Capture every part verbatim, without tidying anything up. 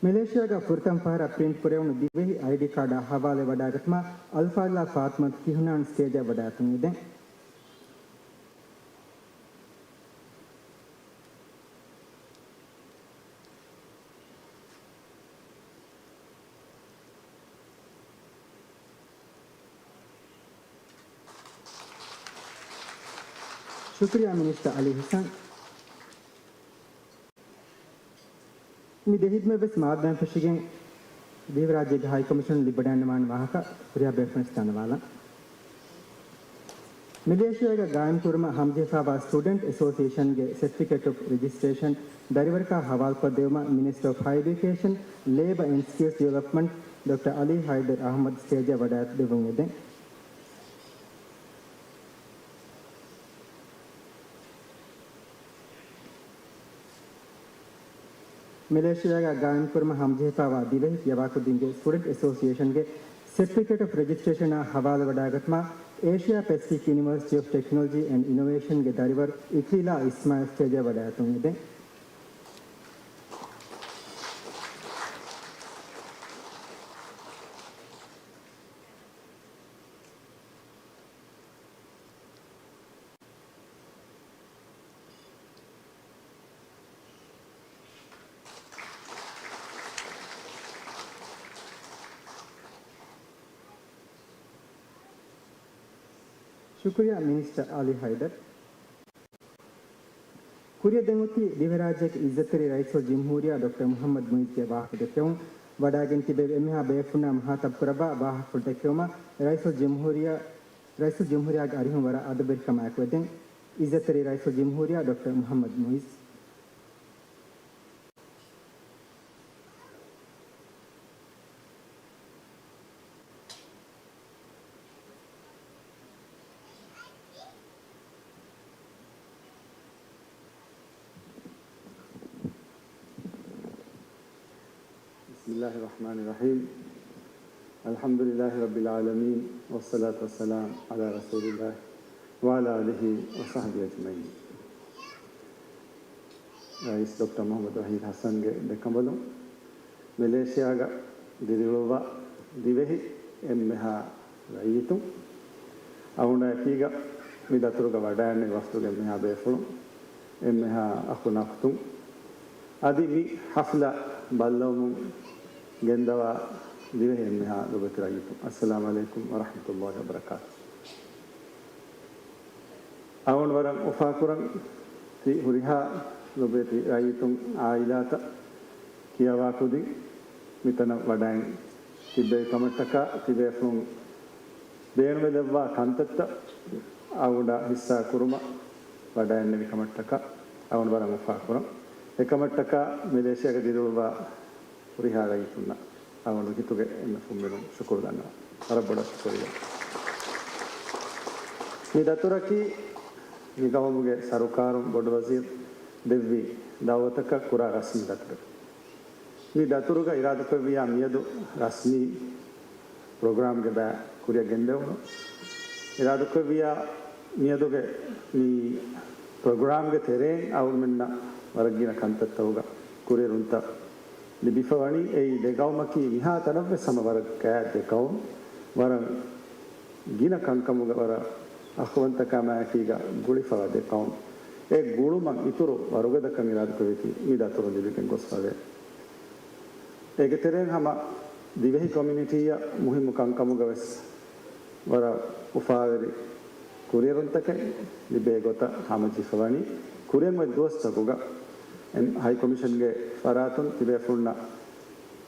މެލޭޝިޔާގަ ފުރަތަމަ ފަހަރަށް ޕްރިންޓް ކުރެވުނު ދިވެހި އައިޑީ ކާޑާ ހަވާލުވެވަޑައިގަތުމަށް އަލްފާޟިލާ ފާތިމަތު ކިހުނާން ސްޓޭޖަށް ވަޑައިގަތުން އެދެން. ޝުކުރިއްޔާ މިނިސްޓަރ އަލީ ހަސަން. މި ދެ ހިދުމަތް ވެސް މާދަމާ ފެށިގެން ދިވެހިރާއްޖޭގެ ހައިކޮމިޝަނުން ލިބިވަޑައިގަންނަވާނެ ވާހަކަ ހުރިހާ ބޭފުޅުން ވެސް ދަންނަވާލަން. މެލޭޝިޔާގަ ގާއިމްކުރުމަށް ހަމަޖެހިފައިވާ ސްޓޫޑެންޓް އެސޯސިއޭޝަންގެ ސެޓްފިކެޓް އޮފް ރެޖިސްޓްރޭޝަން ދަރިވަރަކާ ހަވާލުކޮށްދެއްވުމަށް މިނިސްޓަރ އޮފް ހަޔަރ އެޑިއުކޭޝަން، ލޭބަ އެންޑް ސްކިލްސް ޑިވެލޮޕްމަންޓް ޑޮކްޓަރ އަލީ ހައިދަރު އަހްމަދު ސްޓޭޖަށް ވަޑައިގަތުމަށް ދެއްވުން އެދެން. މެލޭޝިޔާގަ ގާއިމްކުރުމަށް ހަމަޖެހިފައިވާ ދިވެހި ކިޔަވާކުދިންގެ ސްޓޫޑެންޓް އެސޯސިއޭޝަންގެ ސެޓްފިކެޓް އޮފް ރެޖިސްޓްރޭޝަނާ ހަވާލުވެވަޑައިގަތުމަށް އޭޝިޔާ ޕެސިފިކް ޔުނިވަރސިޓީ އޮފް ޓެކްނޮލޮޖީ އެންޑް އިނޮވޭޝަންގެ ދަރިވަރު އިކްލީލާ އިސްމާއިލް ސްޓޭޖަށް ވަޑައިގަތުން އެދެން. ޝުކުރިއްޔާ މިނިސްޓަރ އަލީ ހައިދަރު. ކުރިއަށް ދެން އޮތީ ދިވެހިރާއްޖޭގެ އިއްޒަތްތެރި ރައީސުލްޖުމްހޫރިއްޔާ ޑޮކްޓަރ މުޙައްމަދު މުޢިއްޒުގެ ވާހަކަ ދެއްކެވުން. ވަޑައިގެން ތިބެވި އެންމެހާ ބޭފުޅުންނާ މަހާތަބްކުރައްވާ ވާހަކަފުޅު ދެއްކެވުމަށް ރައީސުލްޖުމްހޫރިއްޔާ، ރައީސުލްޖުމްހޫރިއްޔާގެ އަރިހުން ވަރަށް އަދަބުވެރިކަމާއެކު އެދެން. އިއްޒަތްތެރި ރައީސުލްޖުމްހޫރިއްޔާ ޑޮކްޓަރ މުޙައްމަދު މުޢިއްޒު. بسم الله الرحمن الرحيم. الحمد لله رب العالمين، والصلاة والسلام على رسول الله وعلى آله وصحبه أجمعين. ރައީސް ޑޮކްޓަރ މުޙައްމަދު ވަޙީދު ޙަސަންގެ ދެކަނބަލުން، މެލޭޝިޔާގަ ދިރިއުޅުއްވާ ދިވެހި އެންމެހާ ރައްޔިތުން، އަޅުގަނޑާ އެކީގަ މި ދަތުރުގަ ވަޑައިގެންނެވި ވަފްދުގެ އެންމެހާ ބޭފުޅުން، އެންމެހާ އަޚުންނާ އުޚްތުން، އަދި މި ޙަފްލާ ބައްލަވަމުން ގެންދަވާ ދިވެހި އެންމެހާ ލޮބުވެތި ރައްޔިތުން، އައްސަލާމު ޢަލައިކުމް ވަރަޙްމަތުﷲި ވަބަރަކާތު. އަޅުގަނޑު ވަރަށް އުފާކުރަން ތި ހުރިހާ ލޮބުވެތި ރައްޔިތުން، އާއިލާތައް، ކިޔަވާ ކުދިން މިތަނަށް ވަޑައިން ތިއްބެވި ކަމަށްޓަކާ، ތިބޭފުޅުން ބޭނުމެލެއްވާ ކަންތައްތައް އަޅުގަނޑާ ހިއްސާ ކުރުމަށް ވަޑައިގެންނެވި ކަމަށްޓަކާ އަޅުގަނޑު ވަރަށް އުފާކުރަން. އެކަމަށްޓަކާ މެލޭޝިޔާގަ ދިރިއުޅުއްވާ ހުރިހާ ރައްޔިތުންނަށް އަޅުގަނޑު ހިތުގެ އެންމެ ފުންމިނުން ޝުކުރު ދަންނަވަން. ވަރަށް ބޮޑަށް ޝުކުރިއްޔާ. މި ދަތުރަކީ މި ގައުމުގެ ސަރުކާރުން ބޮޑު ވަޒީރު ދެއްވި ދައުވަތަކަށް ކުރާ ރަސްމީ ދަތުރެއް. މި ދަތުރުގަ އިރާދަކުރެއްވިއްޔާ މިއަދު ރަސްމީ ޕްރޮގްރާމްގެ ބައި ކުރިއަށް ގެންދެވުނު. އިރާދަކުރެއްވިއްޔާ މިއަދުގެ މި ޕްރޮގްރާމްގެ ތެރެއިން އަޅުގަނޑުމެންނަށް ވަރަށް ގިނަ ކަންތައްތަކުގަ ކުރިއެރުންތައް ލިބިފަ ވަނީ. އެއީ ދެ ގައުމަކީ މިހާތަނަށްވެސް ހަމަ ވަރަށް ގާތް ދެ ގައުމު. ވަރަށް ގިނަ ކަންކަމުގަ ވަރަށް އަޚުވަންތަކާމާއެކީގަ ގުޅިފަވާ ދެ ގައުމު. އެ ގުޅުމަށް އިތުރު ވަރުގަދަކަން އިރާދަކުރެވިތީ މި ދަތުރުން ލިބިގެން ގޮސްފަވޭ. އޭގެ ތެރެއިން ހަމަ ދިވެހި ކޮމިއުނިޓީއަށް މުހިއްމު ކަންކަމުގަވެސް ވަރަށް އުފާވެރި ކުރިއެރުންތަކެއް ލިބޭ ގޮތަށް ހަމަޖެހިފަ ވަނީ. ކުރިއަށް އޮތް ދުވަސްތަކުގަ އެން، ހައިކޮމިޝަންގެ ފަރާތުން ތިބޭފުޅުންނަށް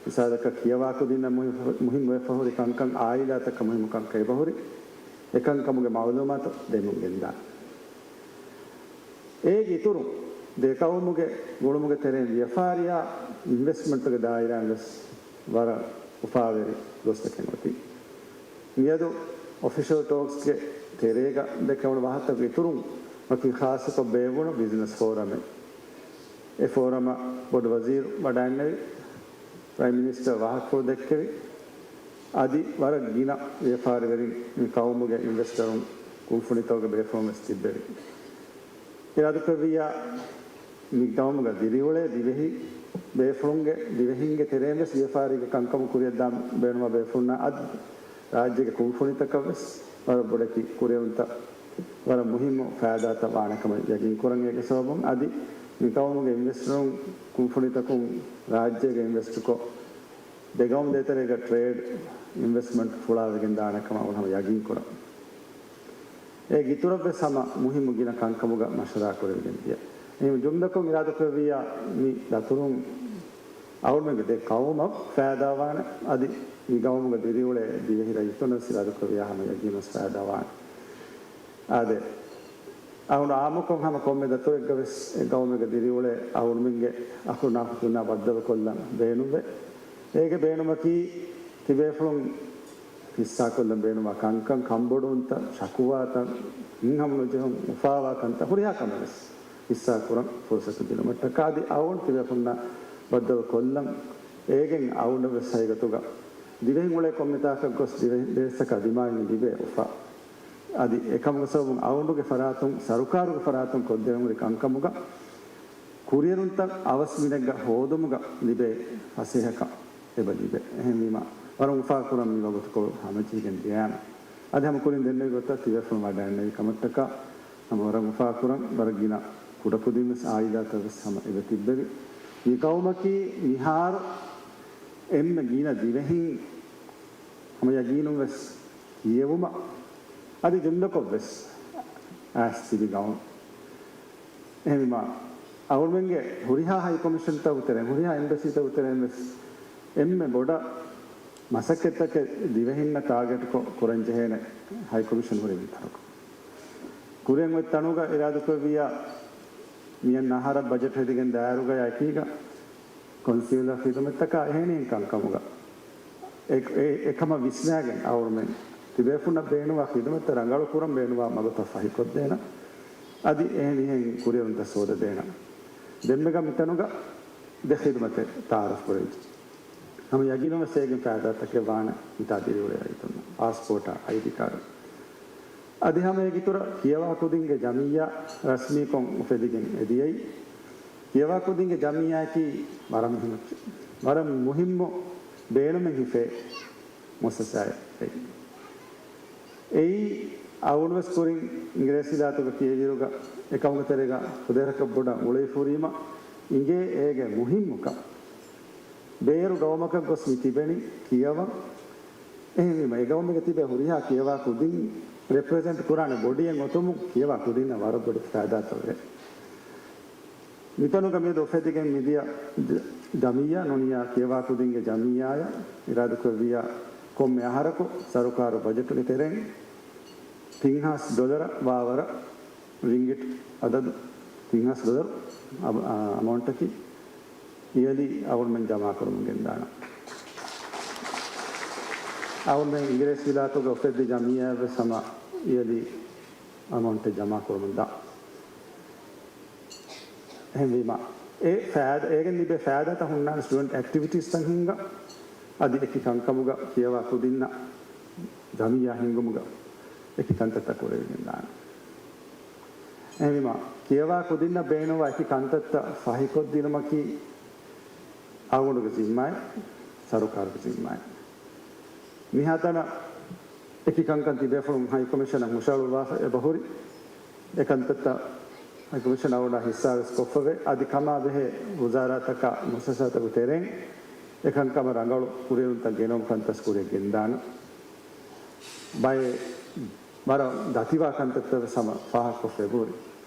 މިސާލަކަށް ކިޔަވާ ކުދިންނަށް މުހި-، މުހިންމުވެފަ ހުރި ކަންކަން، އާއިލާތަކަށް މުހިންމު ކަންކަން އެބަހުރި. އެކަންކަމުގެ މައުލޫމާތު ދެމުން ގެންދާނެ. އޭގެ އިތުރުން، ދެ ގައުމުގެ ގުޅުމުގެ ތެރެއިން ވިޔަފާރިއާ އިންވެސްޓްމަންޓުގެ ދާއިރާއިން ވެސް ވަރަށް އުފާވެރި ގޮސްތަކެއް އޮތީ. މިއަދު އޮފިޝަލް ޓޯކްސްގެ ތެރޭގަ ދެކެވުނު ވާހަކަތަކުގެ އިތުރުން، ވަކި ޚާއްޞަކޮށް ބޭއްވުނު ބިޒްނަސް ފޯރަމެއް. އެ ފޯރަމަށް ބޮޑު ވަޒީރު ވަޑައިންނެވި، ޕްރައިމް މިނިސްޓަރ ވާހަކަފުޅު ދެއްކެވި، އަދި ވަރަށް ގިނަ ވިޔަފާރިވެރިން، މި ގައުމުގެ އިންވެސްޓަރުން، ކުންފުނިތަކުގެ ބޭފުޅުން ވެސް ތިއްބެވި. އިރާދަކުރެއްވިއްޔާ، މި ގައުމުގަ ދިރިއުޅޭ ދިވެހި ބޭފުޅުންގެ، ދިވެހިންގެ ތެރެއިން ވެސް ވިޔަފާރީގެ ކަންކަމު ކުރިއަށްދާން ބޭނުމާ ބޭފުޅުންނަށް އަދި ރާއްޖޭގެ ކުންފުނިތަކަށް ވެސް ވަރަށް ބޮޑެތި ކުރިއެރުންތައް، ވަރަށް މުހިއްމު ފައިދާތައް ވާނެ ކަމަށް ޔަގީން ކުރަން. އޭގެ ސަބަބުން އަދި މި ގައުމުގެ އިންވެސްޓަރުން، ކުންފުނިތަކުން ރާއްޖޭގަ އިންވެސްޓްކޮށް، ދެގައުމު ދޭތެރޭގަ ޓްރޭޑް އިންވެސްޓްމަންޓް ފުޅާވެގެން ދާނެ ކަމަށް އަޅުގަނޑު ހަމަ ޔަގީން ކުރަން. އޭގެ އިތުރަށްވެސް ހަމަ މުހިއްމު ގިނަ ކަންކަމުގަ މަޝްވަރާ ކުރެވިގެން ދިޔަ. އެހެން ޖުމްލަކޮށް އިރާދަކުރެއްވިއްޔާ، މި ދަތުރުން އަޅުމެންގެ ދެ ގައުމަށް ފައިދާވާނެ، އަދި މި ގައުމުގަ ދިރިއުޅޭ ދިވެހި ރައްޔިތުންނަށް ވެސް އިރާދަކުރެއްވިއްޔާ ހަމަ ޔަގީނުން ވެސް ފައިދާވާނެ. އާދެ، އަޅުގަނޑު އާއްމުކޮށް ހަމަ ކޮންމެ ދަތުރެއްގަ ވެސް އެ ގައުމެއްގަ ދިރިއުޅޭ އަޅުމެންގެ އަޚުންނާ އުޚްތުންނާ ބައްދަލުކޮށްލަން ބޭނުންވޭ. އޭގެ ބޭނުމަކީ ތިބޭފުޅުން ހިއްސާކޮށްލަން ބޭނުންވާ ކަންކަން، ކަންބޮޑުވުންތައް، ޝަކުވާތައް، ހިތްހަމަނުޖެހުން، އުފާވާ ކަންތައް، ހުރިހާ ކަމެއް ވެސް ހިއްސާ ކުރަން ފުރުސަތު ދިނުމަށްޓަކާ އަދި އަޅުގަނޑު ތިބޭފުޅުންނާ ބައްދަލު ކޮށްލަން. އޭގެން އަޅުގަނޑަށް ވެސް ހަގީގަތުގަ ދިވެހިން އުޅޭ ކޮންމެ ތާކަށް ގޮސް ދިވެހި ބޭސްތަކާ ދިމާވިން ލިބޭ އުފާ. އަދި އެކަމުގެ ސަބަބުން އަޅުގަނޑުގެ ފަރާތުން، ސަރުކާރުގެ ފަރާތުން ކޮށްދެވެން ހުރި ކަންކަމުގަ ކުރިއެރުންތައް އަވަސް މިނެއްގަ ހޯދުމުގަ ލިބޭ ފަސޭހަކަން އެބަ ލިބޭ. އެހެންވީމަ، ވަރަށް އުފާކުރަން މި ވަގުތުކޮޅު ހަމަޖެހިގެން ދިޔައިމަ. އަދި ހަމަ ކުރިން ދެންނެވި ގޮތަށް ތިބޭފުޅުން ވަޑައިގަންނެވި ކަމަށްޓަކާ ހަމަ ވަރަށް އުފާކުރަން. ވަރަށް ގިނަ ކުޑަކުދިން ވެސް އާއިލާތައް ވެސް ހަމަ އެބަ ތިއްބެވި. މި ގައުމަކީ މިހާރު އެންމެ ގިނަ ދިވެހިން ހަމަ ޔަގީނުން ވެސް ކިޔެވުމަށް އަދި ޖުމްލަކޮށް ވެސް އައިސް ތިބި ގައުމު. އެހެންވީމާ، އަޅުގަނޑުމެންގެ ހުރިހާ ހައިކޮމިޝަންތަކުގެ ތެރެއިން، ހުރިހާ އެމްބަސީތަކުގެ ތެރެއިން ވެސް އެންމެ ބޮޑަށް މަސައްކަތްތަކެއް ދިވެހިންނަށް ޓާގެޓްކޮށް ކުރަން ޖެހޭނެ ހައިކޮމިޝަން ހުރީ މިތަނުގަ. ކުރިއަށް އޮތް ތަނުގަ އިރާދަކުރެއްވިއްޔާ، މިއަންނަ އަހަރަށް ބަޖެޓް ހެދިގެން ދާއިރުގަ އެކީގަ ކޮންސިއުލަރ ޚިދުމަތްތަކާ އެހެނިހެން ކަންކަމުގަ އެ، އެ، އެކަމަށް ވިސްނާގެން އަޅުގަނޑުމެން ތިބޭފުންނަށް ބޭނުންވާ ޚިދުމަތްތައް ރަނގަޅު ކުރަން ބޭނުންވާ މަގުތައް ފަހިކޮށްދޭނަން. އަދި އެހެނިހެން ކުރިއެރުންތައް ސޯދަދޭނަން. ދެންމެގަ މިތަނުގަ ދެ ޚިދުމަތެއް ތައާރަފް ކުރެވިއްޖެ. ހަމަ ޔަގީނުން ވެސް އޭގެން ފައިދާތަކެއް ވާނެ މިތާ ދިރިއުޅޭ ރައްޔިތުންނަށް. ޕާސްޕޯޓާ، އައިޑީ ކާޑު. އަދި ހަމަ އޭގެ އިތުރަށް ކިޔަވާ ކުދިންގެ ޖަމިއްޔާ ރަސްމީކޮށް އުފެދިގެން އެދިޔައީ. ކިޔަވާ ކުދިންގެ ޖަމިއްޔާއަކީ ވަރަށް މުހިންމު، ވަރަށް މުހިންމު ބޭނުމެއް ހިފޭ މުއައްސަސާއެއް. އެއީ އަޅުގަނޑު ވެސް ކުރިން އިނގިރޭސި ވިލާތުގަ ކިޔެވިއިރުގަ އެކަމުގެ ތެރޭގަ ފުދޭވަރަކަށް ބޮޑަށް އުޅެފަ ހުރީމަ އިނގޭ އޭގެ މުހިންމުކަން. ބޭރު ގައުމަކަށް ގޮސް މި ތިބެނީ ކިޔަވަން. އެހެންވީމަ، އެ ގައުމުގަ ތިބޭ ހުރިހާ ކިޔަވާ ކުދިން ރެޕްރެޒެންޓް ކުރާނެ ބޮޑީއެއް އޮތުމުން ކިޔަވާ ކުދިންނަށް ވަރަށް ބޮޑެތި ފައިދާތައް ވޭ. މިތަނުގަ މިއަދު އުފެދިގެން މިދިޔަ ޖަ-، ޖަމިއްޔާ ނޫނިއްޔާ ކިޔަވާ ކުދިންގެ ޖަމިއްޔާއަށް އިރާދަކުރެއްވިއްޔާ، ކޮންމެ އަހަރަކު ސަރުކާރު ބަޖެޓުގެ ތެރެއިން ތިން ހާސް ޑޮލަރ ވާވަރަށް ރިންގިޓް އަދަދު، ތިން ހާސް ޑޮލަރު އަ-، އަ-، އަމައުންޓަކީ އިޔަލީ އަޅުގަނޑުމެން ޖަމާކުރަމުން ގެންދާނަން. އަޅުގަނޑުމެން އިނގިރޭސި ވިލާތުގަ އުފެއްދި ޖަމިއްޔާއަށް ވެސް ހަމަ އިޔަލީ އަމައުންޓެއް ޖަމާކުރަމުން ދާން. އެހެންވީމަ، އެ ފައިދަ-، އޭގެން ލިބޭ ފައިދާތައް ހުންނާނެ ސްޓޫޑެންޓް އެކްޓިވިޓީސްތައް ހިންގަން، އަދި އެކި ކަންކަމުގަ ކިޔަވާ ކުދިންނަށް ޖަމިއްޔާ ހިންގުމުގަ އެކި ކަންތައްތައް ކުރެވިގެން ދާނެ. އެހެންވީމަ، ކިޔަވާ ކުދިންނަށް ބޭނުންވާ އެކި ކަންތައްތައް ފަހިކޮށްދިނުމަކީ އަޅުގަނޑުގެ ޒިންމާއެއް، ސަރުކާރުގެ ޒިންމާއެއް. މިހާތަނަށް އެކި ކަންކަން ތިބޭފުޅުން ހައިކޮމިޝަނަށް ހުށަހަޅުއްވާފަ އެބަހުރި. އެކަންތައްތައް ހައިކޮމިޝަން އަޅުގަނޑާ ހިއްސާވެސް ކޮށްފަވޭ. އަދި ކަމާ ބެހޭ ވުޒާރާތަކާ މުއައްސަސާތަކުގެ ތެރެއިން އެކަންކަމަށް ރަނގަޅު ކުރިއެރުންތައް ގެނައުމު ކަންތައް ކުރިއަށް ގެންދާނަން. ބައެއް ވަރަށް ދަތިވާ ކަންތައްތައް ވެސް ހަމަ ފާހަގަކޮށްފަ އެބަހުރި.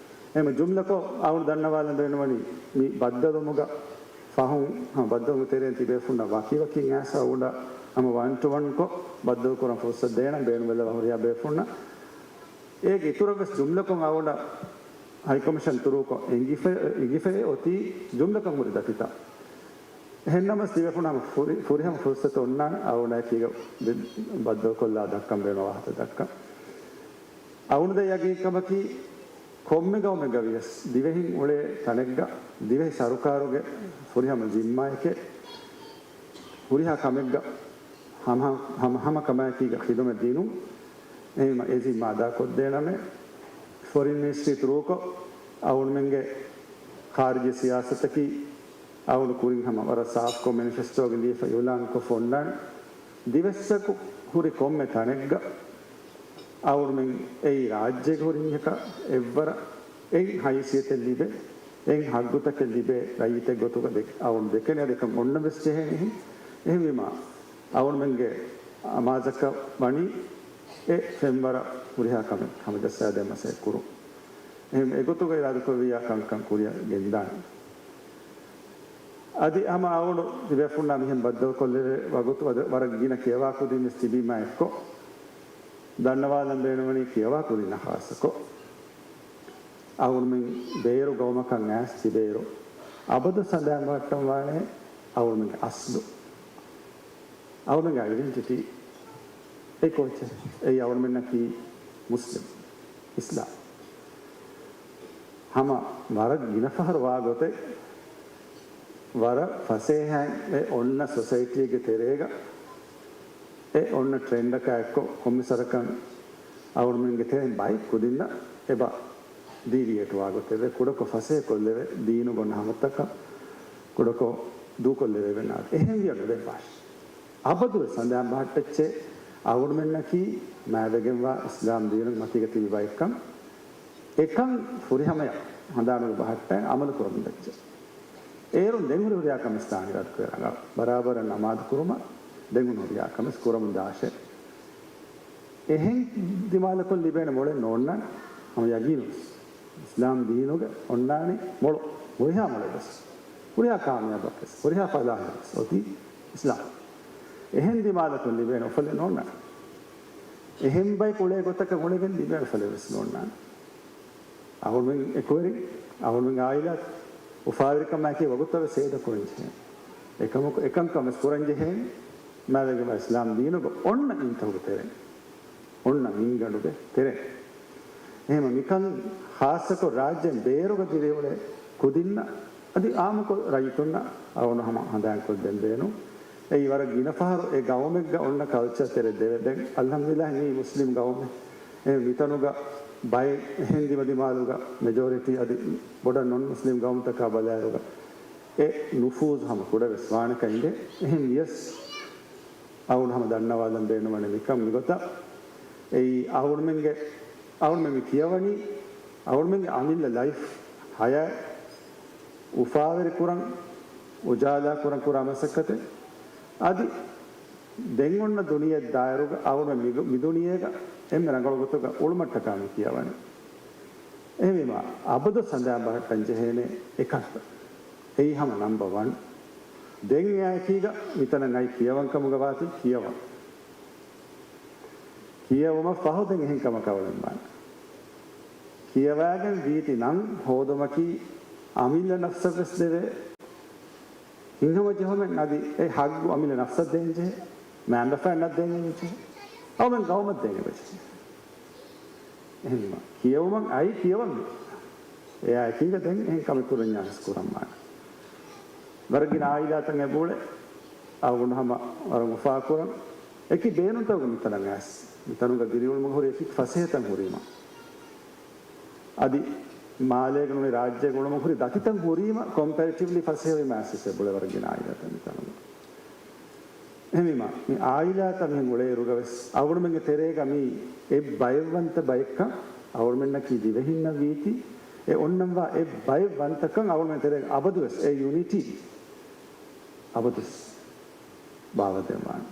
އެހެން ޖުމްލަކޮށް އަޅުގަނޑު ދަންނަވާލަން ބޭނުންވަނީ މި ބައްދަލުވުމުގަ ފަހުން، ހަމަ ބައްދަލުވުމުގެ ތެރެއިން ތިބޭފުންނަށް ވަކިވަކިން އައިސް އަޅުގަނޑަށް ހަމަ ވަން ޓު ވަންކޮށް ބައްދަލުކުރަން ފުރުސަތު ދޭނަން ބޭނުންވެލަވާ ހުރިހާ ބޭފުންނަށް. އޭގެ އިތުރަށް ވެސް ޖުމްލަކޮށް އަޅުގަނޑަށް ހައިކޮމިޝަން ތުރޫކޮށް އެނގިފަ-، އެނގިފައި އޮތީ ޖުމްލަކަށް ހުރި ދަތިތައް. އެހެންނަމަވެސް ތިބޭފުން ހަމަ ފުރި-، ފުރިހަމަ ފުރުސަތު އޮންނާނެ އަޅުގަނޑާއެކީގަ ބައްދަލުކޮށްލާ ދައްކަން ބޭނުންވާ ވާހަކަ ދައްކަން. އަޅުގަނޑު ދޭ ޔަގީންކަމަކީ، ކޮންމެ ގައުމެއްގަވިޔަސް ދިވެހިން އުޅޭ ތަނެއްގަ ދިވެހި ސަރުކާރުގެ ފުރިހަމަ ޒިންމާއެކޭ، ހުރިހާ ކަމެއްގަ ހަމަ، ހަމަ، ހަމަ ކަމާއެކީގަ ޚިދުމަތް ދިނުން. އެހެންވީމަ އެ ޒިންމާ އަދާކޮށްދޭނަމޭ، ފޮރިން މިނިސްޓްރީ ތުރޫކޮށް އަޅުގަނޑުމެންގެ ޚާރިޖީ ސިޔާސަތަކީ އަޅުގަނޑު ކުރިން ހަމަ ވަރަށް ސާފުކޮށް މެނިފެސްޓޯގެ ލިޔެފަ އިއުލާނުކޮށްފަ އޮންނާނެ. ދިވެއްސަކު ހުރި ކޮންމެ ތަނެއްގަ އަޅުގަނޑުމެން އެއީ ރާއްޖޭގަ ހުރި މީހަކަށް އެއްވަރަށް އެއް ހައިސިއްޔަތެއް ލިބޭ، އެއް ހައްގުތަކެއް ލިބޭ ރައްޔިތެއް ގޮތުގަ ދެ-، އަޅުގަނޑު ދެކެނީ އަދި އެކަން އޮންނަން ވެސް ޖެހޭނެ އެހެން. އެހެންވީމާ، އަޅުގަނޑުމެންގެ އަމާޒަކަށް ވަނީ އެ ފެންވަރަށް ހުރިހާ ކަމެއް ހަމަޖައްސާދޭން މަސައްކަތް ކުރުން. އެހެން އެގޮތުގައި އިރާދަކުރެއްވިއްޔާ ކަންކަން ކުރިއަށް ގެންދާނެ. އަދި ހަމަ އަޅުގަނޑު ތިބޭފުންނާ މިހެން ބައްދަލުކޮށްލެވޭ ވަގުތު އަދި ވަރަށް ގިނަ ކިޔަވާ ކުދިން ވެސް ތިބީމާ އެއްކޮށް، ދަންނަވާލަން ބޭނުންވަނީ ކިޔަވާ ކުދިންނަށް ޚާއްޞަކޮށް. އަޅުގަނޑުމެން ބޭރު ގައުމަކަށް އައިސް ތިބޭއިރު، އަބަދު ހަނދާން ބަހައްޓަން ވާނެ އަޅުގަނޑުމެންގެ އަސްލު. އަޅުގަނޑުމެންގެ އައިޑެންޓިޓީ އެ ކޯއްޗެއް؟ އެއީ އަޅުގަނޑުމެންނަކީ މުސްލިމް، އިސްލާމް. ހަމަ ވަރަށް ގިނަ ފަހަރު ވާ ގޮތެއް، ވަރަށް ފަސޭހައިން އެ އޮންނަ ސޮސައިޓީގެ ތެރޭގަ އެ އޮންނަ ޓްރެންޑަކާ އެއްކޮށް ކޮންމެސް ވަރަކަށް އަޅުގަނޑުމެންގެ ތެރެއިން ބައެއް ކުދިންނަށް އެބަ ޑީވިއޭޓް ވާ ގޮތެވެ. ކުޑަކޮށް ފަސޭހަކޮށްލެވެ. ދީނުގަ އޮންނަ ހަމަތަކަށް ކުޑަކޮށް ދޫކޮށްލެވެ ނާދެ. އެހެން ވިޔަ ނުދެއްވާ. އަބަދުވެސް ހަނދާން ބަހައްޓައްޗޭ އަޅުގަނޑުމެންނަކީ މާތްވެގެންވާ އިސްލާމް ދީނުގެ މަތީގަ ތިބި ބައެއްކަން. އެކަން ފުރިހަމަޔަށް ހަނދާނުގަ ބަހައްޓައި އަމަލު ކުރަމުން ދައްޗޭ. އޭރުން ދެން ހުރި ހުރިހާ ކަމެއް ސްތާނި ރަދުކުރެ ރަނގަޅު. ބަރާބަރަށް ނަމާދު ކުރުމަށް ދެން ހުރި ހުރިހާ ކަމެއް ކުރަމުން ދާށޭ. އެހެން ދިމާލަކުން ލިބޭނެ މޮޅެއް ނޯންނާނެ. ހަމަ ޔަގީނުވެސް އިސްލާމް ދީނުގަ އޮންނާނެ މޮޅު. ހުރިހާ މޮޅެއް ވެސް. ހުރިހާ ކާމިޔާބަކަށް ވެސް. ހުރިހާ ފަލާހަކަށް ވެސް. އޮތީ އިސްލާމް. އެހެން ދިމާލަކުން ލިބޭނެ އުފަލެއް ނޯންނާނެ. އެހެން ބަޔަކު އުޅޭ ގޮތަކަށް އުޅެގެން ލިބޭނެ އުފަލެއް ވެސް ނޯންނާނެ. އަހުރުމެން އެކުވެރިން، އަހުރުމެން އާއިލާ އުފާވެރިކަމާއެކީ ވަގުތަށް ވެސް ސޭދަ ކުރަން ޖެހޭނެ. އެކަމަކު، އެކަންކަން ވެސް ކުރަން ޖެހޭނެ. މާތްވެގެންވާ އިސްލާމް ދީނުގަ އޮންނަ އިންތަހުގެ ތެރެއިން، އޮންނަ މިންގަނޑުގެ ތެރެއިން. އެހެންވީމަ މިކަން ޚާއްޞަކޮށް ރާއްޖޭން ބޭރުގަ ދިރިއުޅޭ ކުދިންނަށް އަދި އާއްމުކޮށް ރައްޔިތުންނަށް އަޅުގަނޑު ހަމަ ހަނދާންކޮށްދޭން ބޭނުން. އެއީ ވަރަށް ގިނަ ފަހަރު އެ ގައުމެއްގަ އޮންނަ ކަލްޗަރ ތެރެ ދެވެ. ދެން އަލްޙަމްދުލިއްލާހް މީ މުސްލިމް ގައުމެއް. އެ މިތަނުގަ ބައެއް އެހެން ދިމަދިމާލުގަ މެޖޯރިޓީ އަދި ބޮޑަށް ނޮން މުސްލިމް ގައުމުތަކާ ބަލާއިރުގަ އެ ނުފޫޒު ހަމަ ކުޑަވެސް ވާނެކަން އިނދެ. އެހެން ވިޔަސް އަޅުގަނޑު ހަމަ ދަންނަވާލަން ބޭނުންވަނީ މިކަން މިގޮތަށް. އެއީ އަޅުގަނޑުމެންގެ، އަޅުގަނޑުމެން މި ކިޔަވަނީ އަޅުގަނޑުމެންގެ އަމިއްލަ ލައިފް ހަޔާތް އުފާވެރި ކުރަން، އުޖާލާ ކުރަން ކުރާ މަސައްކަތެއް. އަދި ދެން އޮންނަ ދުނިޔެ ދާއިރުގަ އަޅުގަނޑު މި، މި ދުނިޔޭގަ އެންމެ ރަނގަޅު ގޮތުގަ އުޅުމަށްޓަކާ މި ކިޔަވަނީ. އެހެންވީމަ، އަބަދު ހަނދާން ބަހައްޓަން ޖެހޭނެ އެކަންތައް. އެއީ ހަމަ ނަމްބަ ވަން. ދެން އެއާއެކީގަ މިތަނަށް އައި ކިޔަވަން ކަމުގަ ވާތީ ކިޔަވަން. ކިޔެވުމަށް ފަހު ދެން އެހެން ކަމަކަށް އުޅެންވާނެ. ކިޔަވާގެން ވީތި ނަން ހޯދުމަކީ އަމިއްލަ ނަފްސަށް ވެސް ދެވޭ ހިތްހަމަޖެހުމެއް. އަދި އެ ހައްގު އަމިއްލަ ނަފްސަށް ދޭންޖެހޭ، މައިންބަފައިންނަށް ދޭން އެބަޖެހޭ، އަޅުގަނޑުމެން ގައުމަށް ދޭން އެބަޖެހޭ. އެހެންވީމަ، ކިޔެވުމަށް އައި ކިޔަވަން ވީ. އެއާއެކީގަ ދެން އެހެން ކަމެއް ކުރަންޏާ ވެސް ކުރަންވާނެ. ވަރަށް ގިނަ އާއިލާތައް އެބައުޅޭ. އަޅުގަނޑު ހަމަ ވަރަށް އުފާކުރަން. އެކި ބޭނުންތަކުގަ މިތަނަށް އައިސް، މިތަނުގަ ދިރިއުޅުމުގަ ހުރި އެކި ފަސޭހަތައް ހުރީމަ، އަދި މާލޭގަ ނޫނީ ރާއްޖޭގަ އުޅުމުގަ ހުރި ދަތިތައް ހުރީމަ، ކޮމްޕެރެޓިވްލީ ފަސޭހަވީމަ އައިސް އެބައުޅޭ ވަރަށް ގިނަ އާއިލާތައް މިތަނުގަ. އެހެންވީމަ، މި އާއިލާތައް މިހެން އުޅޭއިރުގަ ވެސް އަޅުގަނޑުމެންގެ ތެރޭގަ މި އެއް ބައެއްވަންތަ ބައެއްކަން އަޅުގަނޑުމެންނަކީ ދިވެހިންނަށް ވީތީ، އެ އޮންނަންވާ އެއް ބައެއްވަންތަކަން އަޅުގަނޑުމެން ތެރޭގަ އަބަދުވެސް އެ ޔުނިޓީ އަބަދުވެސް ބާވައިދެއްވާނެ.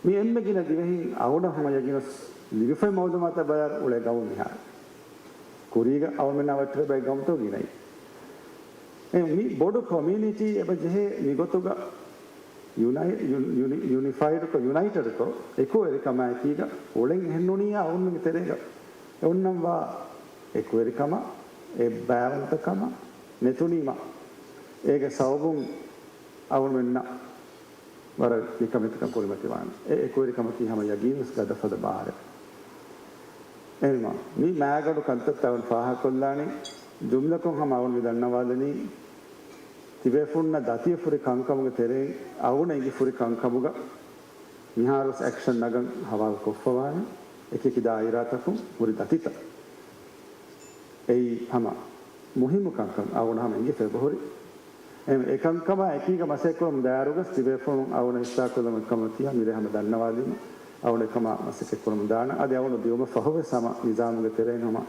މި އެންމެ ގިނަ ދިވެހިން އަޅުގަނޑަށް ހަމަ ޔަގީނުވެސް ލިބިފައި މައުލޫމާތަށް ބަލާއިރު އުޅޭ ގައުމު މިހާރު. ކުރީގަ އަޅުގަނޑުމެންނާ ވައްޓިވެ ބައި ގައުމުތައް ގިނައީ. އެ މި ބޮޑު ކޮމިއުނިޓީ އެބަ ޖެހޭ މިގޮތުގަ ޔުނައި-، ޔު-، ޔުނި-، ޔުނިފައިޑްކޮށް، ޔުނައިޓެޑްކޮށް، އެކުވެރިކަމާއެކީގަ އުޅެން އެހެންނޫނިއްޔާ އަޅުގަނޑުމެންގެ ތެރޭގަ އެ އޮންނަންވާ އެކުވެރިކަމަށް، އެއްބައިވަންތަކަމަށް، ނެތުނީމަ، އޭގެ ސަބަބުން އަޅުގަނޑުމެންނަށް ވަރަށް ނިކަމެތިކަން ކުރިމަތިވާނެ. އެ އެކުވެރިކަމަކީ ހަމަ ޔަގީންވެސް ގަދަފަދަ ބާރެއް. އެހެންވީމަ، މި މާގަނޑު ކަންތައްތައް އަޅުގަނޑު ފާހަގަކޮށްލާނީ، ޖުމްލަކޮށް ހަމަ އަޅުގަނޑު މި ދަންނަވާލަނީ، ތިބޭފުންނަށް ދަތިވެފަ ހުރި ކަންކަމުގެ ތެރެއިން އަޅުގަނޑަށް އެނގިފަ ހުރި ކަންކަމުގަ މިހާރުވެސް އެކްޝަން ނަގަން ހަވާލު ކޮށްފަވާނެ. އެކިއެކި ދާއިރާތަކުން ހުރި ދަތިތައް. އެއީ ހަމަ މުހިއްމު ކަންކަން އަޅުގަނޑު ހަމަ އެނގިފަ އެބަހުރި. އެހެން އެކަންކަމާ އެކީގަ މަސައްކަތްކުރަމުން ދާއިރުގަސް ތިބޭފުޅުން އަޅުގަނޑަށް ހިއްސާކޮށްލަމުން އެކަމަށް ތިޔަ މިރޭ ހަމަ ދަންނަވާލީމަ. އަޅުގަނޑު އެކަމާ މަސައްކަތްކުރަމުން ދާނަން. އަދި އަޅުގަނޑު ދިއުމަށް ފަހުވެސް ހަމަ ނިޒާމުގެ ތެރެއިން ހަމަ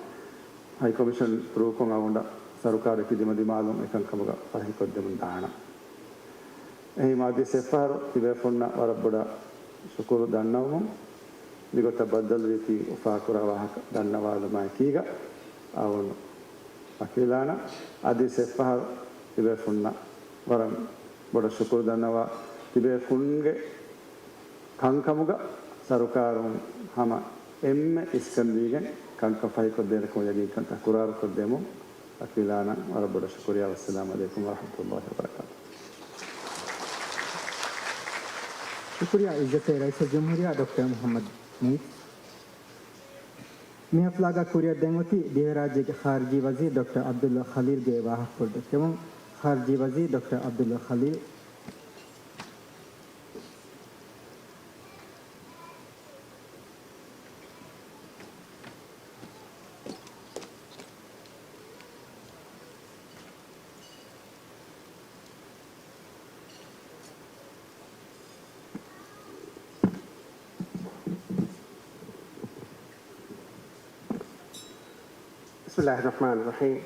ހައިކޮމިޝަން ތުރޫކޮށް އަޅުގަނޑަށް ސަރުކާރު އެކި ދިމަދިމާލުން އެކަންކަމުގަ ފަހިކޮށްދެމުން ދާނަން. އެހީމާ އަދިވެސް އެއްފަހަރު ތިބޭފުޅުންނަށް ވަރަށް ބޮޑަށް ޝުކުރު ދަންނަވަމުން، މިގޮތަށް ބައްދަލުވީތީ އުފާކުރާ ވާހަކަ ދަންނަވާލުމާއެކީގަ އަޅުގަނޑު ވަކިވެލާނަން. އަދިވެސް އެއްފަހަރު ތިބޭފުޅުންނަށް ވަރަށް ބޮޑަށް ޝުކުރު ދަންނަވާ، ތިބޭފުޅުންގެ ކަންކަމުގަ ސަރުކާރުން ހަމަ އެންމެ އިސްކަން ދީގެން ކަންކަން ފަހިކޮށްދޭނެ ކަމަށް ޔަގީންކަންތައް ކުރާރުކޮށްދެމުން ވަކިވެލާނަން. ވަރަށް ބޮޑަށް ޝުކުރިއްޔާ. ވައްސަލާމް ޢަލައިކުމް ވަރަޙްމަތުﷲި ވަބަރަކާތުހު. ޝުކުރިއްޔާ ޢިއްޒަތްތެރި ރައީސުލްޖުމްހޫރިއްޔާ ޑޮކްޓަރ މުޙައްމަދު މުޢިއްޒު. މި ޙަފްލާގަ ކުރިއަށް ދެން އޮތީ ދިވެހިރާއްޖޭގެ ޚާރިޖީ ވަޒީރު ޑޮކްޓަރ ޢަބްދުﷲ ޚަލީލްގެ ވާހަކަފުޅު ދެއްކެވުން. ޚާރިޖީ ވަޒީރު ޑޮކްޓަރ ޢަބްދުﷲ ޚަލީލް. بسم الله الرحمن الرحيم.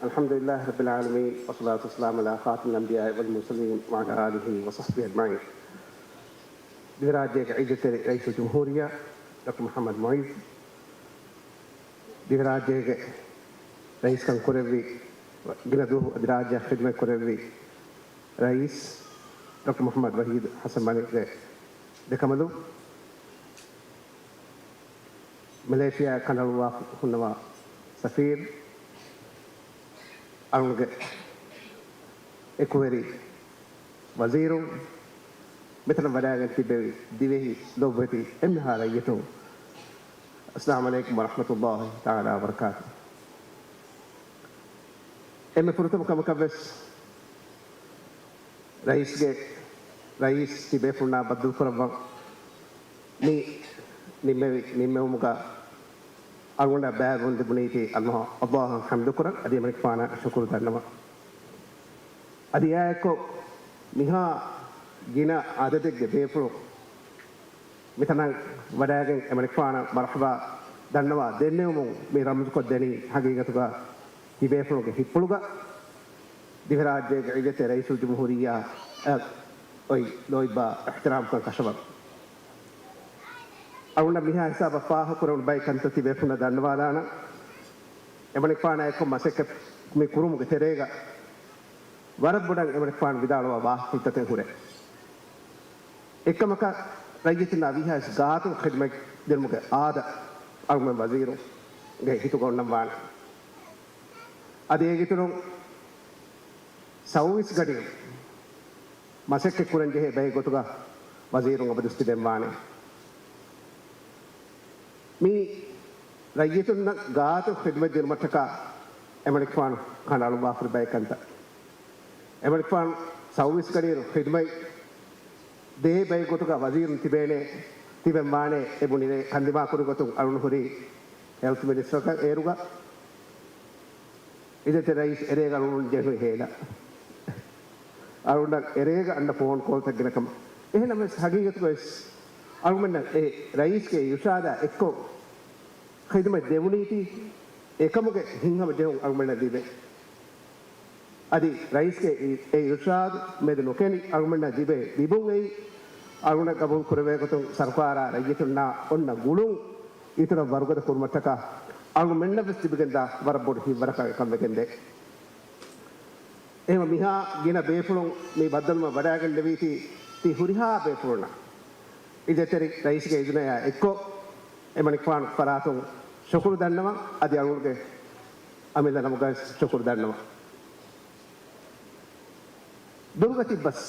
الحمد لله رب العالمين، والصلاة والسلام على خاتم الأنبياء والمرسلين وعلى آله وصحبه أجمعين. ދިވެހިރާއްޖޭގެ ޢިއްޒަތްތެރި ރައީސުލްޖުމްހޫރިއްޔާ ޑޮކްޓަރ މުޙައްމަދު މުޢިއްޒު، ދިވެހިރާއްޖޭގެ ރައީސްކަން ކުރެއްވި، ގިނަ ދުވަހު އަދި ރާއްޖެއަށް ޚިދުމަތް ކުރެއްވި ރައީސް ޑޮކްޓަރ މުޙައްމަދު ވަޙީދު ޙަސަން މަނިކްގެ ދެކަނބަލުން، މެލޭޝިޔާއަށް ކަނޑައަޅުއްވާ ހުންނަވާ ސަފީރު، އަޅުގަނޑުގެ އެކުވެރި ވަޒީރުން، މިތަނަށް ވަޑައިގެން ތިއްބެވި ދިވެހި ލޮބުވެތި އެންމެހާ ރައްޔިތުން، އައްސަލާމު ޢަލައިކުމް ވަރަޙްމަތުﷲި ތަޢާލާ ވަބަރަކާތުހު. އެންމެ ފުރަތަމަ ކަމަކަށްވެސް ރައީސްގެ، ރައީސް ތިބޭފުޅުންނާ ބައްދަލުކުރައްވަން މި ނިންމެވި ނިންމެވުމުގަ އަޅުގަނޑަށް ބައިވެވުން ލިބުނީތީ އައްލާހަށް ޙަމްދުކުރަން، އަދި އެމަނިކުފާނަށް ޝުކުރު ދަންނަވަން. އަދި އެއާއެއްކޮށް މިހާ ގިނަ އަދަދެއްގެ ބޭފުޅުން މިތަނަށް ވަޑައިގެން އެމަނިކުފާނަށް މަރުޙަބާ ދަންނަވާ ދެންނެވުމުން މި ރަމްޒުކޮށްދެނީ ހަގީގަތުގަ ތިބޭފުޅުންގެ ހިތްޕުޅުގަ ދިވެހިރާއްޖޭގެ ޢިއްޒަތްތެރި ރައީސުލްޖުމްހޫރިއްޔާ އަށް އޮތް ލޯތްބާ އިޙްތިރާމްކަން ކަށަވަރު. އަޅުގަނޑަށް މިހާ ހިސާބަށް ފާހަގަކުރެވުނު ބައެއް ކަންތައް ތިބޭފުޅުންނަށް ދަންނަވާލާނަން. އެމަނިކުފާނާ އެއްކޮށް މަސައްކަތް މި ކުރުމުގެ ތެރޭގަ ވަރަށް ބޮޑަށް އެމަނިކުފާނު ވިދާޅުވާ ވާހަކަފުޅުތަކެއް ހުރޭ. އެއްކަމަކަށް ރައްޔިތުންނާ ވީހާވެސް ގާތުން ޚިދުމަތް ދިނުމުގެ އާދަ އަޅުގަނޑު ވަޒީރުންގެ ހިތުގަ އޮންނަން ވާނެ. އަދި އޭގެ އިތުރުން ސައުވީސް ގަޑިއިރު މަސައްކަތް ކުރަން ޖެހޭ ބައެއް ގޮތުގަ ވަޒީރުން އަބަދުވެސް ތިބެން ވާނެ. މި ރައްޔިތުންނަށް ގާތު ޚިދުމަތް ދިނުމަށްޓަކާ އެމަނިކުފާނު ކަނޑައަޅުއްވާފައި ބައެއް ކަންތައް. އެމަނިކުފާނު ސައުވީސް ގަޑިއިރު ޚިދުމަތް ދޭ ބައެއް ގޮތުގަ ވަޒީރުން ތިބޭނެ، ތިބެން ވާނެ އެ ބުނިލެއް ކަންދިމާކުރި ގޮތުން އަޅުން ހުރީ ހެލްތު މިނިސްޓަރ އޭރުގަ. އިއްޒަތްތެރި ރައީސް އެރޭގަ އަޅުން ޖެހުނީ ހޭލަ. އަޅުންނަށް އެރޭގަ އަންނަ ފޯން ކޯލްތައް ގިނަ ކަމަށް. އެހެންނަމަވެސް ހަގީގަތުގަވެސް އަޅުގަނޑަށް އެ ރައީސްގެ އިރުޝާދާ އެއްކޮށް ޚިދުމަތް ދެވުނީތީ އެކަމުގެ ހިތްހަމަޖެހުން އަޅުގަނޑަށް ލިބޭ. އަދި ރައީސްގެ އި-، އެ އިރުޝާދު މެދު ނުކެނޑި އަޅުގަނޑަށް ލިބޭ ލިބުން އެއީ އަޅުގަނޑަށް ގަބޫލު ކުރެވޭ ގޮތުން ސަރުކާރާ ރައްޔިތުންނާ އޮންނަ ގުޅުން އިތުރަށް ވަރުގަދަ ކުރުމަށްޓަކާ އަޅުގަނޑުމެންނަށް ވެސް ލިބިގެންދާ ވަރަށް ބޮޑު ހިތްވަރަކަށް އެކަން ވެގެންދޭ. އެހެން މިހާ ގިނަ ބޭފުޅުން މި ބައްދަލުވުމަށް ވަޑައިގެންނެވީތީ ތި ހުރިހާ ބޭފުޅުންނަށް އިއްޒަތްތެރި ރައީސްގެ އިޒުނަޔާ އެއްކޮށް އެމަނިކުފާނު ފަރާތުން ޝުކުރު ދަންނަވަން އަދި އަޅުގަނޑުގެ އަމިއްލަ ނަމުގައި ޝުކުރު ދަންނަވަން. ދުރުގަ ތިއްބަސް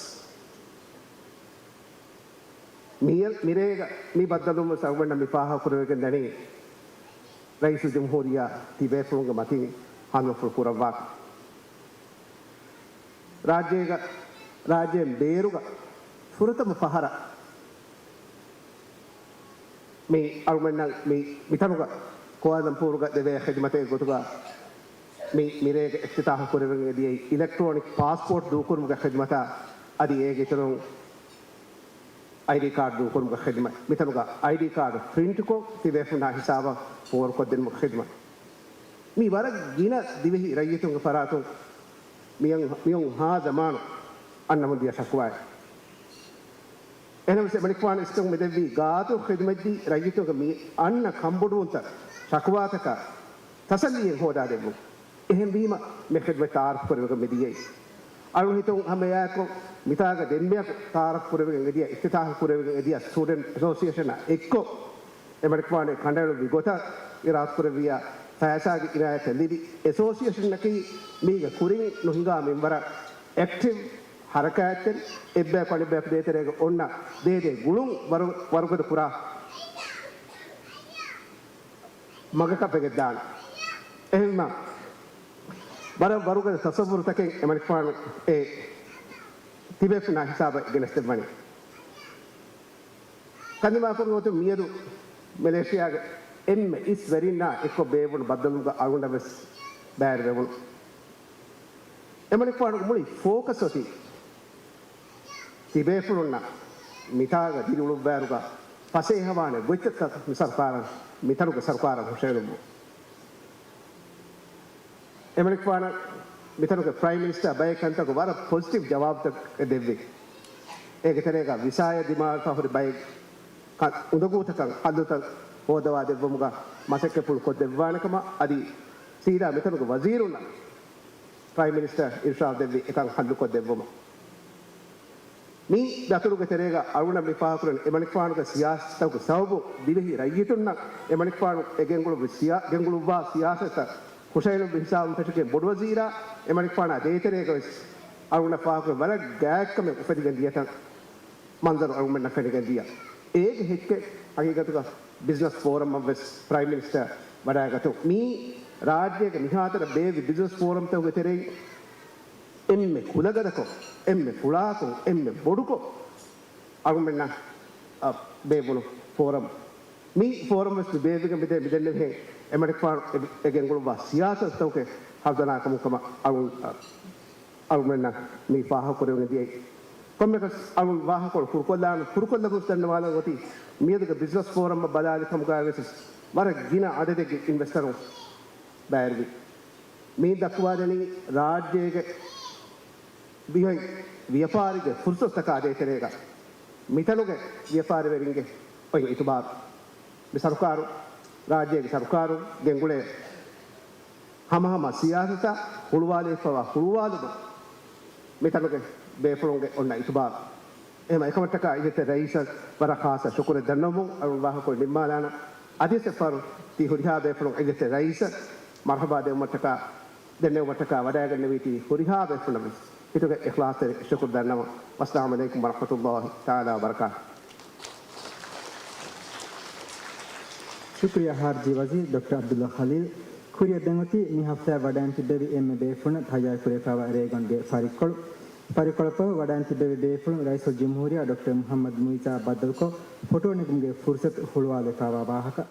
މި-، މިރޭގަ މި ބައްދަލުވުމަށް އަޅުގަނޑަށް މި ފާހަގަކުރެވިގެން ދަނީ ރައީސުލްޖުމްހޫރިއްޔާ ތިބޭފުޅުންގެ މަތިން ހަނދުމަފުޅު ކުރައްވާކަން. ރާއްޖޭގަ، ރާއްޖޭން ބޭރުގަ ފުރަތަމަ ފަހަރަށް މި އަޅުގަނޑަށް މި، މިތަނުގަ ކުއާލަންޕޫރުގަ ދެވޭ ޚިދުމަތެއް ގޮތުގަ މި މިރޭގެ އިފްތިތާޙު ކުރެވެގެން އެދިޔައީ އިލެކްޓްރޯނިކް ޕާސްޕޯޓް ދޫކުރުމުގެ ޚިދުމަތާ އަދި އޭގެ އިތުރުން އައިޑީ ކާޑް ދޫކުރުމުގެ ޚިދުމަތް. މިތަނުގަ އައިޑީ ކާޑް ޕްރިންޓްކޮށް ތިބޭފުންނާ ހިސާބަށް ފޯރުކޮށްދިނުމުގެ ޚިދުމަތް. މީ ވަރަށް ގިނަ ދިވެހި ރައްޔިތުންގެ ފަރާތުން މިއަން-، މިއޮން ހާ ޒަމާނު އަންނަމުން ދިޔަ ޝަކުވާއެއް. އެހެނަސް އެމަނިކުފާނު އިސްކަން މިދެއްވީ ގާތު ޚިދުމަތްދީ ރައްޔިތުންގެ މި އަންނަ ކަންބޮޑުވުންތައް ޝަކުވާތަކާ ތަސައްލީއެއް ހޯދާދެއްވުން. އެހެންވީމަ މި ޚިދުމަތް ތައާރަފް ކުރެވިގެން މިދިޔައީ. އަޅުގަނޑު ހިތުން ހަމައެއާއެކު މިތާގަ ދެންމެއަކު ތައާރަފް ކުރެވިގެން އެދިޔަ، އިފްތިތާޙު ކުރެވިގެން އެދިޔަ ސްޓޫޑެންޓް އެސޯސިއޭޝަނާ އެއްކޮށް، އެމަނިކުފާނުގެ ކަނޑައެޅުއްވި ގޮތަށް އިރާދަކުރެއްވިޔާ ފައިސާގެ އިނާޔަތެއް ލިބި، އެސޯސިއޭޝަނަކީ މީގެ ކުރިން ނުހިނގާ މިންވަރަށް އެކްޓިވް ހަރަކާތްތެއް، އެއްބަޔަކު އަނެއްބަޔަކު ދޭތެރޭގަ އޮންނަ ދޭދޭ ގުޅުން ވަރު-، ވަރުގަދަ ކުރާ މަގަކަށް ވެގެންދާނެ. އެހެންމަ ވަރަށް ވަރުގަދަ ތަސައްވުރުތަކެއް އެމަނިކުފާނު އެ ތިބޭފުންނާ ހިސާބަށް ގެނެސްދެއްވަނީ. ކަންދިމާކޮށްގެ ގޮތުން މިއަދު މެލޭޝިޔާގެ އެންމެ އިސް ވެރިންނާ އެއްކޮށް ބޭއްވުނު ބައްދަލުވުމުގަ އަޅުގަނޑަށް ވެސް ބައިވެރިވެވުނު. އެމަނިކުފާނުގެ މުޅި ފޯކަސް އޮތީ ތިބޭފުޅުންނަށް މިތާގަ ދިރިއުޅުއްވާއިރުގަ ފަސޭހަވާނެ ގޮތްތައް މި ސަރުކާރަށް، މިތަނުގެ ސަރުކާރަށް ހުށައެޅުއްވުން. އެމަނިކުފާނަށް މިތަނުގެ ޕްރައިމް މިނިސްޓަރ ބައެއް ކަންތަކުގެ ވަރަށް ޕޮޒިޓިވް ޖަވާބުތައް ދެއްވި. އޭގެ ތެރޭގަ ވިސާއެއް ދިމާވެފަ ހުރި ބައެއް ކަ-، އުނދަގޫތަކަށް ހައްލުތައް ހޯދަވާ ދެއްވުމުގަ މަސައްކަތްޕުޅު ކޮށްދެއްވާނެ ކަމަށް އަދި ސީދާ މިތަނުގެ ވަޒީރުންނަށް ޕްރައިމް މިނިސްޓަރ އިރްޝާދް ދެއްވި އެކަން ހައްލުކޮށްދެއްވުމަށް. މި ދަތުރުގެ ތެރޭގަ އަޅުގަނޑަށް މި ފާހަގަކުރަން އެމަނިކުފާނުގެ ސިޔާސަތުގެ ސަބަބު ދިވެހި ރައްޔިތުންނަށް އެމަނިކުފާނު އެ ގެންގުޅުއްވި ސިޔާ-، ގެންގުޅުއްވާ ސިޔާސަތަށް ހުށައެޅުއްވި ހިސާބުން ފެށިގެން ބޮޑުވަޒީރާ އެމަނިކުފާނާ ދޭތެރޭގަ ވެސް އަޅުގަނޑަށް ފާހަގަކުރަން ވަރަށް ގާތްކަމެއް އުފެދިގެން ދިޔަތަން މަންޒަރު އަޅުގަނޑަށް ފެނިގެން ދިޔަ. އޭގެ ހެއްކެއް ހަގީގަތުގަ ބިޒްނަސް ފޯރަމްއަށް ވެސް ޕްރައިމް މިނިސްޓަރ ވަޑައިގަތުން. މީ ރާއްޖޭގެ މިހާތަނަށް ބޭއްވި ބިޒްނަސް ފޯރަމްތަކުގެ ތެރެއިން އެންމެ ކުލަގަދަކޮށް، އެންމެ ފުޅާކޮށް، އެންމެ ބޮޑުކޮށް އަޅުގަނޑުމެންނަށް، އަ، ބޭއްވުނު ފޯރަމް. މި ފޯރަމް ވެސް މި ބޭއްވިގެން މިދެ-، މިދެންނެވިހެން އެމަނިކުފާނު އެ-، އެ ގެންގުޅުއްވާ ސިޔާސަތުތަކުގެ ހަރުދަނާކަމުން ކަމަށް އަޅު-، އަ، އަޅުގަނޑުމެންނަށް މި ފާހަގަކުރެވިގެން ދިޔައީ. ކޮންމެއަކަސް އަޅުން ވާހަކަކޮޅު ކުރުކޮށްލާނަން، ކުރުކޮށްލަމުން ދަންނަވާލަން އޮތީ މިއަދުގެ ބިޒްނަސް ފޯރަމްއަށް ބަލާލި ކަމުގައި ވެސް ވަރަށް ގިނަ އަދަދެއްގެ އިންވެސްޓަރުން ބައިވެރިވި. މިއިން ދައްކުވާދެނީ ރާއްޖޭގެ ބިހޮތް ވިޔަފާރިގެ ފުރުސަތުތަކާ ދޭތެރޭގަ މިތަނުގެ ވިޔަފާރިވެރިންގެ އޮތް އިތުބާރު. މި ސަރުކާރު، ރާއްޖޭގެ ސަރުކާރު ގެންގުޅޭ ހަމަހަމަ ސިޔާސަތަށް ހުޅުވާލެވިފައިވާ ހުޅުވާލުމުން މިތަނުގެ ބޭފުޅުންގެ އޮންނަ އިތުބާރު. އެހެން އެކަމަށްޓަކާ އިއްޒަތްތެރި ރައީސަށް ވަރަށް ޚާއްސަ ޝުކުރެއް ދަންނަވަމުން އަޅުން ވާހަކަކޮޅު ނިންމާލާނަން. އަދިވެސް އެއްފަހަރު ތި ހުރިހާ ބޭފުޅުން އިއްޒަތްތެރި ރައީސަށް މަރުޙަބާ ދެއްވުމަށްޓަކާ، ދެންނެވުމަށްޓަކާ ވަޑައިގެންނެވީތީ ހުރިހާ ބޭފުޅުންނަށް ވެސް ހިތުގެ އިޚްލާޞްތެރި ޝުކުރު ދަންނަވަން. ވައްސަލާމު ޢަލައިކުމް ވަރަޙްމަތުﷲ ތަޢާލާ ވަބަރަކާތުހު. ޝުކުރިއްޔާ ޚާރިޖީ ވަޒީރު ޑޮކްޓަރ ޢަބްދުﷲ ޚަލީލް. ކުރިއަށް ދެން އޮތީ މި ހަފްތާއަށް ވަޑައިން ތިއްބެވި އެންމެ ބޭފުޅުންނަށް ތައްޔާރު ކުރެވިފައިވާ ރޭގަނޑުގެ ފަރިއްކޮޅު. ފަރިއްކޮޅަށް ފަހު ވަޑައިން ތިއްބެވި ބޭފުޅުން ރައީސުލްޖުމްހޫރިއްޔާ ޑޮކްޓަރ މުޙައްމަދު މުޢިއްޒާ ބައްދަލުކޮށް ފޮޓޯ ނެގުމުގެ ފުރުޞަތު ހުޅުވާލެވިފައިވާ ވާހަކަ.